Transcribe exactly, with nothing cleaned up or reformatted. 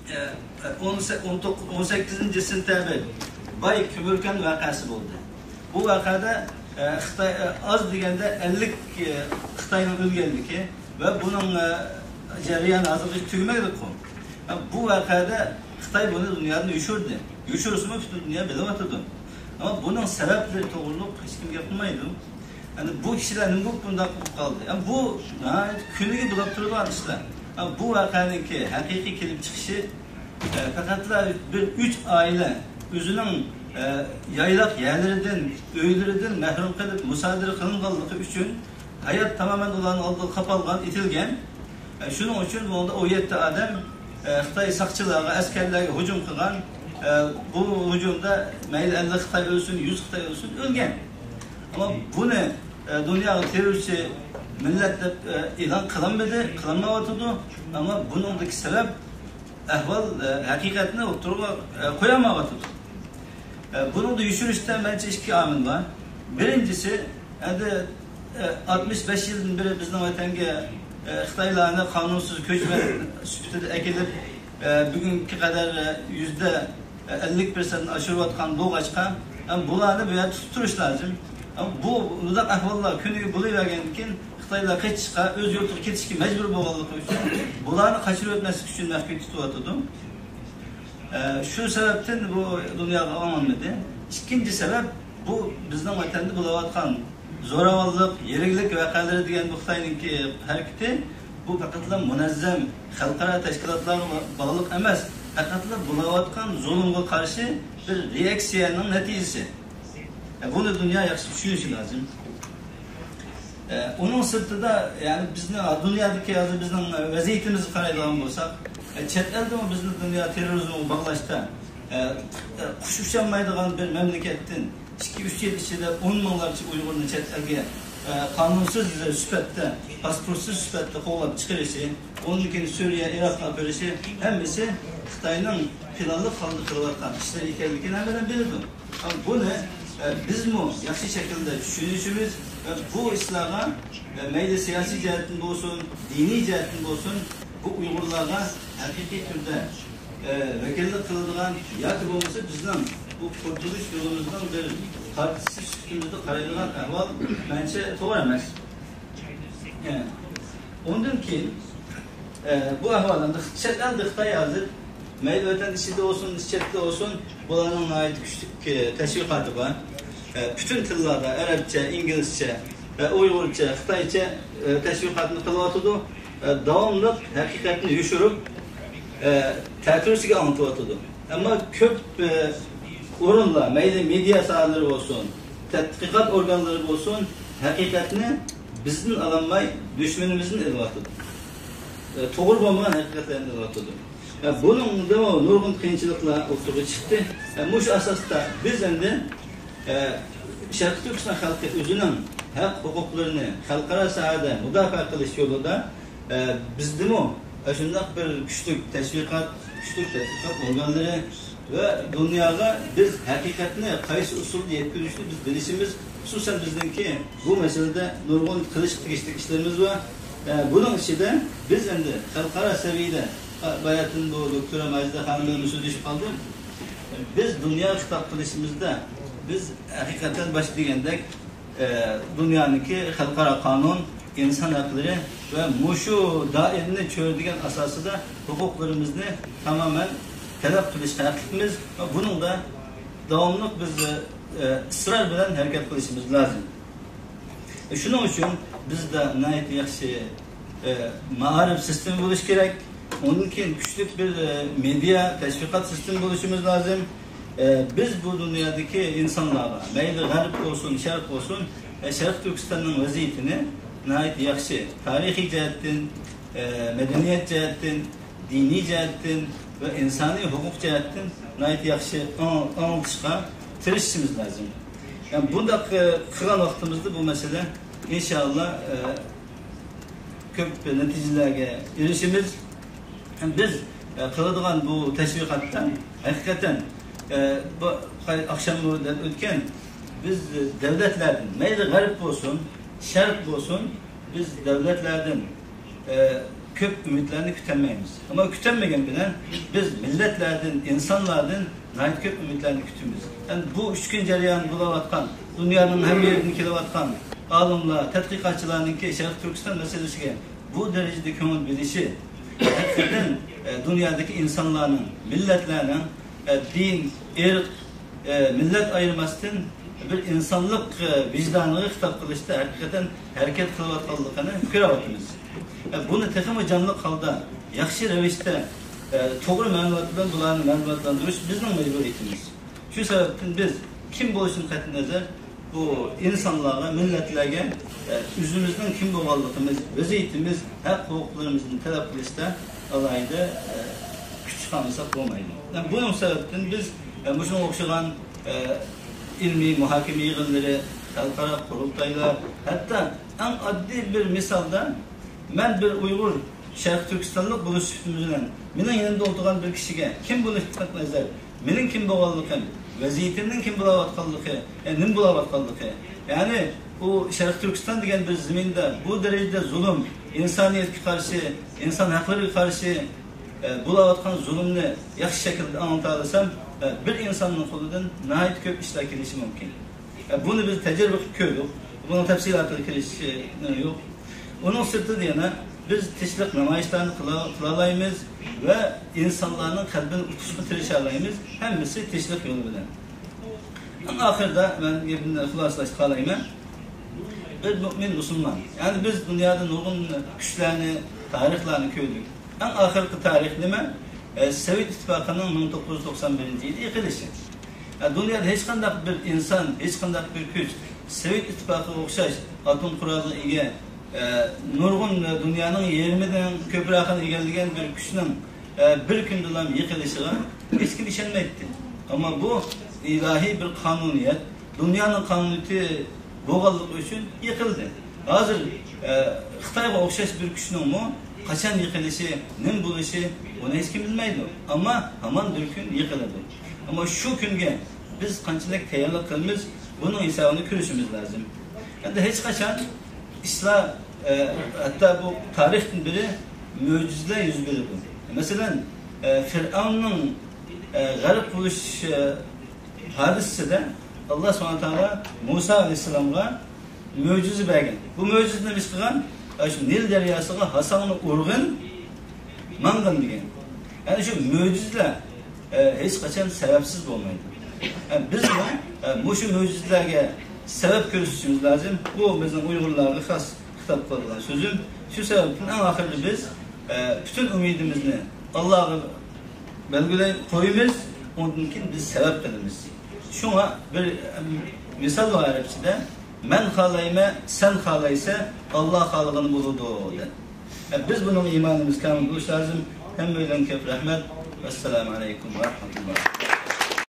ئون سەككىزىنچى سېنتەبىر باي كۆمۈركان ۋەقەسى بولدى. بۇ ۋەقەدە، ئە، خىتاي، ئە، ئاز دېگەندە ئەللىك، ئە، خىتاينىڭ ئۆلگەنلىكى ۋە بۇنىڭ، ئە، جەريانى ھازىرغىچە تۈگىمەيدىغۇ. ئە، بۇ ۋەقەدە خىتاي بۇنى دۇنيادىن يوشۇردى. يوشۇرسىمۇ پۈتۈن دۇنيا بىلىۋاتىدۇ. ئەمما بۇنىڭ سەۋەبلىرى توغرۇلۇق ھېچكىم گەپ قىلمايدۇ. يەنى بۇ كىشىلەر نېمە بولۇپ بۇنداق بولۇپ قالدى؟ يەنى بۇ ناھايىتى كۈنىگە بولۇپ تۇرىدىغان ئىشلار. يەنى بۇ ۋەقەنىڭكى ھەقىقىي كېلىپ چىقىشى، ئە، پەقەتلا بىر ئۈچ ئائىلە ئۆزىنىڭ، ئە، يايلاق يەرلىرىدىن، ئۆيلىرىدىن مەھرۇم قېلىپ مۇسادىرە قىلىنغانلىقى ئۈچۈن ھايات تامامەن ئۇلارنىڭ ئالدىدا قاپالغان، ئېتىلگەن. ئە، شۇنىڭ ئۈچۈن بۇنىڭدا ئون يەتتە ئادەم، ئە، خىتاي ساقچىلارغا، ئەسكەرلەرگە ھۇجۇم قىلغان. ئە، بۇ ھۇجۇمدا مەيلى ئەللىك خىتاي ئۆلسۇن، يۈز خىتاي ئۆلسۇن، ئۆلگەن. ئەمما بۇنى، ئە، دۇنياغا تېررورچى مىللەت دەپ، ئە، ئېلان قىلالمىدى، قىلالمايۋاتىدۇ. ئەمما بۇنىڭدىكى سەۋەب ئەھۋال، ئە، ھەقىقەتنى ئوتتۇرىغا، ئە، قويالمايۋاتىدۇ. ئە، بۇنىڭدا يوشۇرۇشتا مەنچە ئىككى ئامىل بار. بىرىنچىسى، ئەمدى، ئە، ئاتمىش بەش يىلدىن بېرى بىزنىڭ ۋەتەنگە، ئە، خىتايلارنى قانۇنسىز كۆچمەن سۈپىتىدە ئەكېلىپ، ئە، بۈگۈنگە قەدەر، ئە، يۈزدە ئەللىك پىرسەنتنى ئاشۇرۇۋاتقان بولغاچقا، ھەم بۇلارنى بۇ يەردە تۇتۇپ تۇرۇش لازىم. ھەم بۇ، بۇنداق ئەھۋاللار كۈنىگە بولۇۋەرگەندىن كېيىن، خىتايلار قېچىشقا، ئۆز يۇرتىغا كېتىشكە مەجبۇر بولغانلىقى ئۈچۈن، بۇلارنى قاچۇرۇۋەتمەسلىك ئۈچۈن مەخپىي تۇتۇۋاتىدۇ. ئە، شۇ سەۋەبتىن بۇ دۇنياغا ئاڭلانمىدى. ئىككىنچى سەۋەب، بۇ بىزنىڭ ۋەتەندە بولۇۋاتقان زوراۋانلىق، يىرىكلىك ۋەقەلىرى دېگەن بۇ خىتاينىڭكى ھەرىكىتى، بۇ پەقەتلا مۇنەززەم خەلقئارا تەشكىلاتلارغا باغلىق ئەمەس، پەقەتلا بولۇۋاتقان زۇلۇمغا قارشى بىر رېئاكسىيەنىڭ نەتىجىسى. ئە، بۇنى دۇنيا ياخشى چۈشىنىشى لازىم. ئە، ئۇنىڭ سىرتىدا، يەنى بىزنىڭ دۇنيادىكى ھازىر بىزنىڭ ۋەزىيىتىمىزگە قارايدىغان بولساق، ئە، چەت ئەلدىمۇ بىزنى دۇنيا تېررورىزمغا باغلاشتا، ئە، ئە، قۇش ئۇچالمايدىغان بىر مەملىكەتتىن ئىككى-ئۈچ يىل ئىچىدە ئون مىڭلارچە ئۇيغۇرنى چەت ئەلگە، ئە، قانۇنسىز سۈپەتتە، پاسپورتسىز سۈپەتتە قوغلاپ چىقىرىشى، ئۇنىڭدىن كېيىن سۈرىيە، ئىراققا ئاپىرىشى ھەممىسى خىتاينىڭ پىلانلىق ھالدا قىلىۋاتقان ئىشلىرى ئىكەنلىكىنى ھەممە ئادەم بىلىدۇ. بۇنى، ئە، بىزمۇ ياخشى شەكىلدە چۈشىنىشىمىز ۋە بۇ ئىشلارغا، ئە، مەيلى سىياسىي جەھەتتىن بولسۇن، دىنىي جەھەتتىن بولسۇن، بۇ ئۇيغۇرلارغا ھەقىقىي تۈردە، ئە، ۋەكىللىك قىلىدىغان ياكى بولمىسا بىزنىڭ بۇ قۇتۇلۇش يولىمىزنىڭ بىر پارچىسى سۈپىتىمىزدە قارايدىغان ئەھۋال مەنچە توغرا ئەمەس. ئە، ئۇندىن كېيىن، ئە، بۇ ئەھۋال ئەمدى چەت ئەلدە خىتاي ھازىر مەيلى ۋەتەن ئىچىدە بولسۇن، چەتتە بولسۇن، بۇلارنىڭ ناھايىتى كۈچلۈك، ئە، تەشۋىقاتى بار. ئە، پۈتۈن تىللاردا، ئەرەبچە، ئىنگلىزچە، ئە، ئۇيغۇرچە، خىتايچە، ئە، تەشۋىقاتنى قىلىۋاتىدۇ. ئە، داۋاملىق ھەقىقەتنى يوشۇرۇپ، ئە، تەتۈرىسىگە ئاڭلىتىۋاتىدۇ. ئەمما كۆپ، ئە، ئورۇنلار، مەيلى مېدىيا ساھەلىرى بولسۇن، تەتقىقات ئورگانلىرى بولسۇن، ھەقىقەتنى بىزدىن ئالالماي، دۈشمىنىمىزدىن ئېلىۋاتىدۇ. ئە، توغرا بولمىغان ھەقىقەتلەرنى ئېلىۋاتىدۇ. ئە، بۇنىڭدىمۇ نۇرغۇن قىيىنچىلىقلار ئوتتۇرىغا چىقتى. ئە، مۇشۇ ئاساستا بىز ئەمدى، ئە، شەرقىي تۈركىستان خەلقى ئۆزىنىڭ ھەق ھوقۇقلىرىنى خەلقئارا ساھەدە مۇداپىئە قىلىش يولىدا، ئە، بىزدىمۇ ئاشۇنداق بىر كۈچلۈك تەشۋىقات، كۈچلۈك تەتقىقات ئورگانلىرى ۋە دۇنياغا بىز ھەقىقەتنى قايسى ئۇسۇلدا يەتكۈزۈشنى بىز بىلىشىمىز، خۇسۇسەن بىزنىڭكى بۇ مەسىلىدە نۇرغۇن قىلىشقا تېگىشلىك ئىشلىرىمىز بار. ئە، بۇنىڭ ئىچىدە بىز ئەمدى خەلقئارا سەۋىيەدە، باياتىن بۇ دوكتور ماجىدە خانىم بىلەن سۆزلىشىپ قالدىم. بىز دۇنياغا خىتاب قىلىشىمىزدا، بىز ھەقىقەتەن باشتا دېگەندەك، ئە، دۇنيانىڭكى خەلقئارا قانۇن، ئىنسان ھەقلىرى ۋە مۇشۇ دائىرىنى چۆرىدىگەن ئاساسىدا ھوقۇقلىرىمىزنى تامامەن تەلەپ قىلىشقا ھەقلىقمىز ۋە بۇنىڭدا داۋاملىق بىز، ئە، ئىسرار بىلەن ھەرىكەت قىلىشىمىز لازىم. شۇنىڭ ئۈچۈن بىزدە ناھايىتى ياخشى، ئە، مائارىپ سىستېما بولۇشى كېرەك. ئۇندىن كېيىن كۈچلۈك بىر، ئە، مېدىيا، تەشۋىقات سىستېما بولۇشىمىز لازىم. ئە، بىز بۇ دۇنيادىكى ئىنسانلارغا، مەيلى غەرب بولسۇن، شەرق بولسۇن، ئە، شەرقىي تۈركىستاننىڭ ۋەزىيىتىنى ناھايىتى ياخشى تارىخىي جەھەتتىن، ئە، مەدەنىيەت جەھەتتىن، دىنىي جەھەتتىن ۋە ئىنسانىي ھوقۇق جەھەتتىن ناھايىتى ياخشى ئاڭ-، ئاڭلىتىشقا تىرىشىشىمىز لازىم. يەنى بۇنداق، ئە، قىلغان ۋاقتىمىزدا بۇ مەسىلە ئىنشائاللا، ئە، كۆپ نەتىجىلەرگە ئېرىشىمىز. بىز، ئە، قىلىدىغان بۇ تەشۋىقاتتا ھەقىقەتەن، ئە، بۇ ئاخشاممۇ دەپ ئۆتكەن، بىز دۆلەتلەردىن، مەيلى غەرب بولسۇن، شەرق بولسۇن، بىز دۆلەتلەردىن، ئە، كۆپ ئۈمىدلەرنى كۈتەلمەيمىز. ئەمما كۈتەلمىگەن بىلەن بىز مىللەتلەردىن، ئىنسانلاردىن ناھايىتى كۆپ ئۈمىدلەرنى كۈتىمىز. يەنى بۇ ئۈچ كۈن جەريانىدا بولۇۋاتقان، دۇنيانىڭ ھەممە يېرىدىن كېلىۋاتقان ئالىملار، تەتقىقاتچىلارنىڭكى شەرقىي تۈركىستان مەسىلىسىگە بۇ دەرىجىدە كۆڭۈل بۆلۈشى، ھەقىقەتەن، ئە، دۇنيادىكى ئىنسانلارنىڭ، مىللەتلەرنىڭ، ئە، دىن، ئىرق، ئە، مىللەت ئايرىماستىن، بىر ئىنسانلىق، ئە، ۋىجدانىغا خىتاب قىلىشتا ھەقىقەتەن ھەرىكەت قىلىۋاتقانلىقىنى كۆرۈۋاتىمىز. ئە، بۇنى تېخىمۇ جانلىق ھالدا، ياخشى رەۋىشتە، ئە، توغرا مەلۇمات بىلەن بۇلارنى مەلۇماتلاندۇرۇش بىزنىڭ مەجبۇرىيىتىمىز. شۇ سەۋەبتىن بىز كىم بولۇشىدىن قەتئىينەزەر، بۇ ئىنسانلارغا، مىللەتلەرگە، ئە، ئۆزىمىزنىڭ كىم بولغانلىقىمىز، ۋەزىيىتىمىز، ھەق ھوقۇقلىرىمىزنى تەلەپ قىلىشتا ئالاھىدە، ئە، كۈچ چىقارمىساق بولمايدۇ. بۇنىڭ سەۋەبتىن بىز، ئە، مۇشۇنىڭغا ئوخشىغان، ئە، ئىلمىي مۇھاكىمە يىغىنلىرى، خەلقئارا قۇرۇلتايلار، ھەتتا ئەڭ ئاددىي بىر مىسالدا، مەن بىر ئۇيغۇر شەرقىي تۈركىستانلىق بولۇش سۈپىتىم بىلەن مېنىڭ يېنىمدا ئولتۇرغان بىر كىشىگە كىم بولۇشتىن قەتئىينەزەر، مېنىڭ كىم بولغانلىقىم، ۋەزىيىتىمنىڭ كىم بولاۋاتقانلىقى، يا نېمە بولاۋاتقانلىقى، يەنى ئۇ شەرقىي تۈركىستان دېگەن بىر زېمىندا بۇ دەرىجىدە زۇلۇم، ئىنسانىيەتكە قارشى، ئىنسان ھەقلىرىگە قارشى، ئە، بولاۋاتقان زۇلۇمنى ياخشى شەكىلدە ئاڭلىتالىسام، ئە، بىر ئىنساننىڭ قولىدىن ناھايىتى كۆپ ئىشلار كېلىشى مۇمكىن. ئە، بۇنى بىز تەجرىبە قىلىپ كۆردۇق. بۇنىڭ تەپسىلاتىغا كىرىش، ئە، يوق. ئۇنىڭ سىرتىدا يەنە بىز تىنچلىق نامايىشلارنى قىلا-، قىلالايمىز ۋە ئىنسانلارنىڭ قەلبىنى ئۇتۇشقا تىرىشالايمىز. ھەممىسى تىنچلىق يولى بىلەن. ئەڭ ئاخىرىدا مەن گېپىمنى خۇلاسىلاشقا خالايمەن. بىر مۇئمىن مۇسۇلمان. يەنى بىز دۇنيادا نۇرغۇن كۈچلەرنى، تارىخلارنى كۆردۇق. ئەڭ ئاخىرقى تارىخ نېمە؟ ئە، سوۋېت ئىتتىپاقىنىڭ مىڭ توققۇز يۈز توقسان بىرىنچى يىلى يىقىلىشى. ئە، دۇنيادا ھېچقانداق بىر ئىنسان، ھېچقانداق بىر كۈچ سوۋېت ئىتتىپاقىغا ئوخشاش ئاتوم قورالىغا ئىگە، ئە، نۇرغۇن، ئە، دۇنيانىڭ يېرىمىدىن كۆپرەكىنى ئىگىلىگەن بىر كۈچنىڭ، ئە، بىر كۈندىلا يىقىلىشىغا ھېچكىم ئىشەنمەيتتى. ئەمما بۇ ئىلاھىي بىر قانۇنىيەت، دۇنيانىڭ قانۇنىيىتى بولغانلىقى ئۈچۈن يىقىلدى. ھازىر، ئە، خىتايغا ئوخشاش بىر كۈچنىڭمۇ قاچان يىقىلىشى، نېمە بولۇشى، ئۇنى ھېچكىم بىلمەيدۇ. ئەمما ھامان بىر كۈن يىقىلىدۇ. ئەمما شۇ كۈنگە بىز قانچىلىك تەييارلىق قىلىمىز، بۇنىڭ ھېسابىنى كۆرۈشىمىز لازىم. ئەمدى ھېچقاچان ئىسلام، ئە، ھەتتا بۇ تارىختىن بىرى مۆجىزىلەر يۈز بېرىدۇ. مەسىلەن، ئە، فىرئەۋننىڭ، ئە، غەرق بولۇش، ئە، ھادىسىسىدە ئاللا سۇبھانەھۇ ۋە تائالا مۇسا ئەلەيھىسسالامغا مۆجىزە بەرگەن. بۇ مۆجىزە نېمە ئىش قىلغان؟ ئە، شۇ نىل دەرياسىغا ھاساڭنى ئۇرغىن، ماڭغىن دېگەن. يەنى شۇ مۆجىزىلەر، ئە، ھېچقاچان سەۋەبسىز بولمايدۇ. ئە، بىزمۇ، ئە، مۇشۇ مۆجىزىلەرگە سەۋەب كۆرسىتىشىمىز لازىم. بۇ بىزنىڭ ئۇيغۇرلارغا خاس خىتاب قىلىدىغان سۆزۈم. شۇ سەۋەبتىن ئەڭ ئاخىرىدا بىز، ئە، پۈتۈن ئۈمىدىمىزنى ئاللاغا بەلگىلەي قويىمىز، ئۇندىن كېيىن بىز سەۋەب قىلىمىز. شۇڭا بىر، ئە، مىسال بار ئەرەبچىدە، «مەن خالايمەن، سەن خالايسەن، ئاللا خالىغىنى بولىدۇ» دەپ. ئە، بىز بۇنىڭغا ئىمانىمىز كامىل بولۇشى لازىم. ھەممەيلەنگە كۆپ رەھمەت. ۋەسسالامۇ ئەلەيكۇم ۋە رەھمەتۇللاھ.